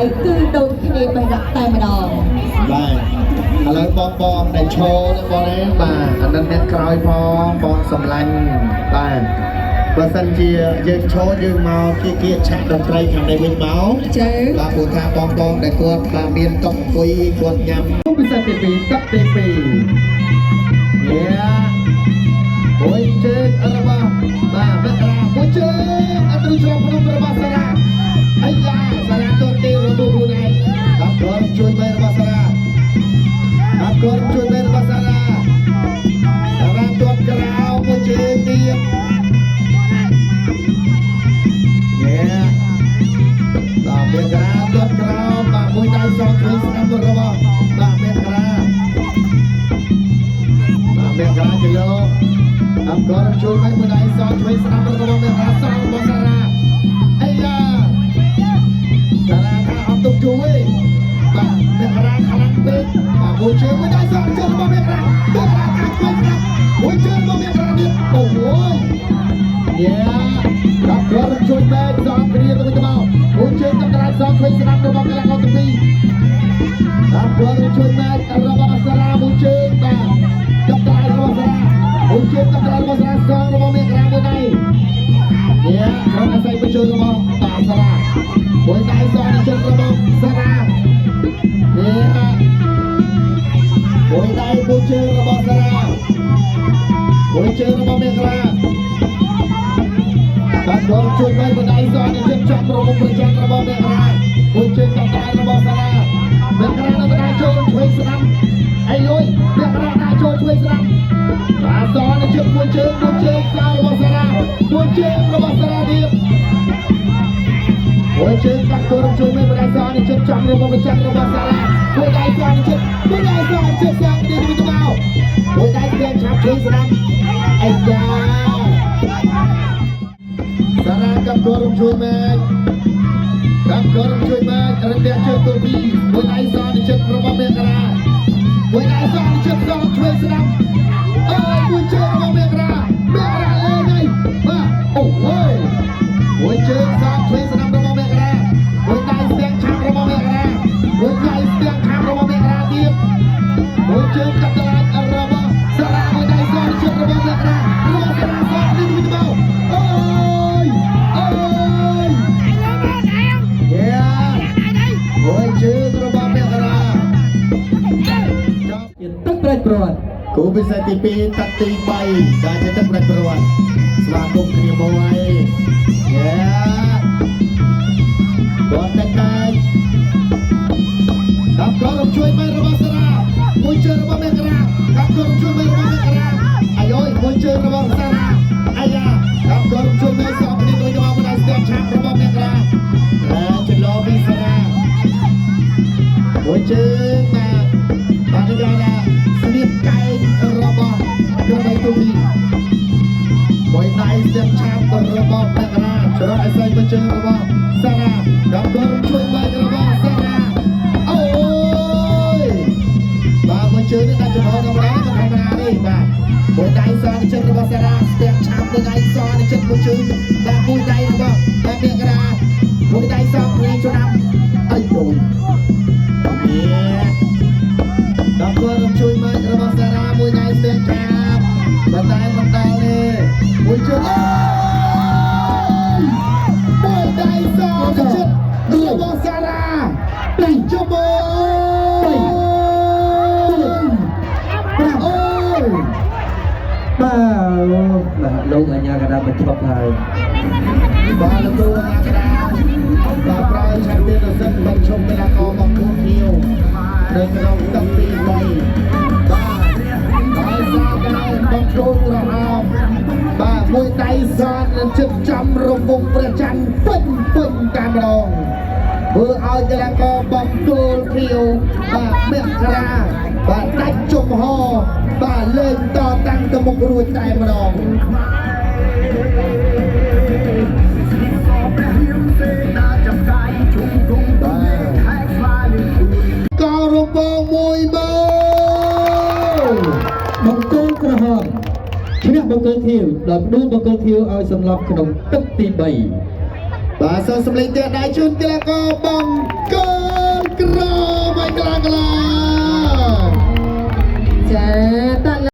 3គឺដូចគ្នាបេះដាក់តែម្ដង។ បាទឥឡូវបងបងដែលឈរនឹងបងឯងបាទអានឹងអ្នកក្រោយផងបងសំឡាញ់បាទបើសិនជាយើងឈរយើងមកគៀកគៀកឆាក់តន្ត្រីខាងនេះវិញមក ចា៎។ បាទព្រោះថាបងបងដែលគាត់បាទមានតុអង្គុយគាត់ញ៉ាំពិសេសទី2ទឹកទី2យេមួយជើងរបស់បាទមករាមួយជើងអត់រួចឆ្លងភ្នំរបស់សារ៉ាអាយ៉ាសារ៉ាតទេរបួសខ្លួនឯងបាទគាត់ជួយបែរបស់សារ៉ាបាទគាត់ជួយបែរបស់សារ៉ាសារ៉ាទាត់ក្រៅមួយជើងទៀតយេបាទមេក្រាទាត់ក្រោមបាទមួយដៃសងជួយស្ដាំរបស់បាទមេក្រាបាទមេក្រាជលោអង្គរជួយឲ្យមួយដៃសងជួយស្ដាំរបស់មេក្រាសងរបស់សារ៉ាអាយ៉ាសារ៉ាថាអត់ទុកជួយបាទមេក្រាខ្លាំងពេកបាទមួយជើងមួយដៃសងជើងរបស់មេក្រាមេក្រាថាជួយស្ដាំមួយជើងរបស់មេក្រាទៀតអូយ យេដល់ក្រមជួយបែកសងគ្នាទៅវិញទៅមកមួយជើងកណ្ដាលសងជួយស្ដាំរបស់កីឡាករទាំងពីរដល់ក្រមជួយបែករបស់សារ៉ាមួយជើងបាទកណ្ដាលរបស់សារ៉ាមួយជើងកណ្ដាលរបស់សារ៉ាសងរបស់មេក្រាមួយដៃយេក្រុមអាស័យមួយជើងរបស់បាទសារ៉ាមួយដៃសងជើងរបស់សារ៉ាយេមួយដៃមួយជើងរបស់សារ៉ាមួយជើងរបស់មេក្រា បាទដល់ជួយបីបណ្ដៃសនជិតចំរមុខប្រចាំរបស់មេក្រាមួយជើងកណ្ដាលរបស់សារ៉ាមេក្រានៅបណ្ដៃចូលឆ្វេងស្ដាំអីលុយមេក្រាដាក់ចូលឆ្វេងស្ដាំបាទសនជិតមួយជើងមួយជើងសាររបស់សារ៉ាមួយជើងរបស់សារ៉ាទៀតមួយជើងកាត់គោរជួយមេបណ្ដៃសនជិតចំរមុខប្រចាំរបស់សារ៉ាមួយដៃសនជិតមួយដៃសនជិតសាងនេះទៅមកមួយដៃស្គាល់ឆាប់ឆ្វេងស្ដាំអីយ៉ា សារ៉ាកាប់គោរំជួយមែនកាប់គោរំជួយមែនរន្ទះជើងទូពីមួយដៃសនចិត្តរបស់មេក្រាមួយដៃសនចិត្តសងឆ្វេងស្ដាំអើយមួយជើងរបស់មេក្រាមេក្រាលេងហើយបាទអូហូមួយជើងសងឆ្វេងស្ដាំរបស់មេក្រាមួយដៃស្ទាំងឆាប់របស់មេក្រាមួយដៃស្ទាំងឆាប់របស់មេក្រាទៀតមួយជើងកាត់តឡាចរបស់សារ៉ាមួយដៃសនចិត្តរបស់មេក្រារបស់សារ៉ាសងនេះទៅមកអូយអូយ យ៉ាមួយជើងរបស់មករាចាប់ ជាទឹកផ្ដាច់ព្រាត់ គូពិសេសទី2ទឹកទី3ដែលជាទឹកផ្ដាច់ព្រាត់ស្វាគមន៍គ្នាមួយយ៉ាគាត់តែតែតាមក្រមជួយមេរបស់សារ៉ាមួយជើងរបស់មករាតាមក្រមជួយមេរបស់មករាអាយយមួយជើងរបស់សារ៉ាអាយ៉ាតាមក្រមជួយមេសងគ្នាទៅយកមកដល់ស្ទះឆាប់របស់មករាអាចន្លោពីសារ៉ា មួយជើងបាទបាទនេះគេថាស្នៀបកែងរបស់ក្របីទូវីមួយដៃស្ទាបឆាបរបស់មករាច្រកអស័យមួយជើងរបស់សារ៉ាដល់កូនជួយបែករបស់សារ៉ាអូយបាទមួយជើងនេះដាក់ចំហធម្មតាមិនធម្មតាទេបាទមួយដៃសនចិត្តរបស់សារ៉ាស្ទាបឆាបមួយដៃសនចិត្តមួយជើងបាទមួយដៃរបស់បាទមករាមួយដៃសងភ្លេងឆ្នាំអីយូ យេដល់គាត់រំជួយមករបស់សារ៉ាមួយដៃស្ទះកាបប៉ុន្តែមិនដល់ទេមួយជើងអូយមួយដៃសងចិត្តរបស់សារ៉ាដេញចុះ 5 អូយ បាទបាទលោកអញ្ញាកណ្ដាលបញ្ឈប់ហើយ បាទលោកគ្រូអាកដាបាទប្រយឆាត់ទៀតសិនបញ្ឈប់កីឡាករបង្គោលខៀវនៅក្នុងទឹកទី3បាទដោយសារតែបង្គោលក្រហមបាទមួយដៃសននឹងចិត្តចំរង្វង់ព្រះច័ន្ទពេញពេញតែម្ដងធ្វើឲ្យកីឡាករបង្គោលខៀវបាទមករាបាទដាច់ជំហរបាទលេងតតាំងទៅមុខរួចតែម្ដង កោរំពងមួយមើល បង្គោលក្រហមឈ្នះបង្គោលខៀវដោយផ្ដួលបង្គោលខៀវឲ្យសន្លប់ក្នុងទឹកទី3 បាទសូមសម្លេងទះដៃជូនកីឡាករបង្គោ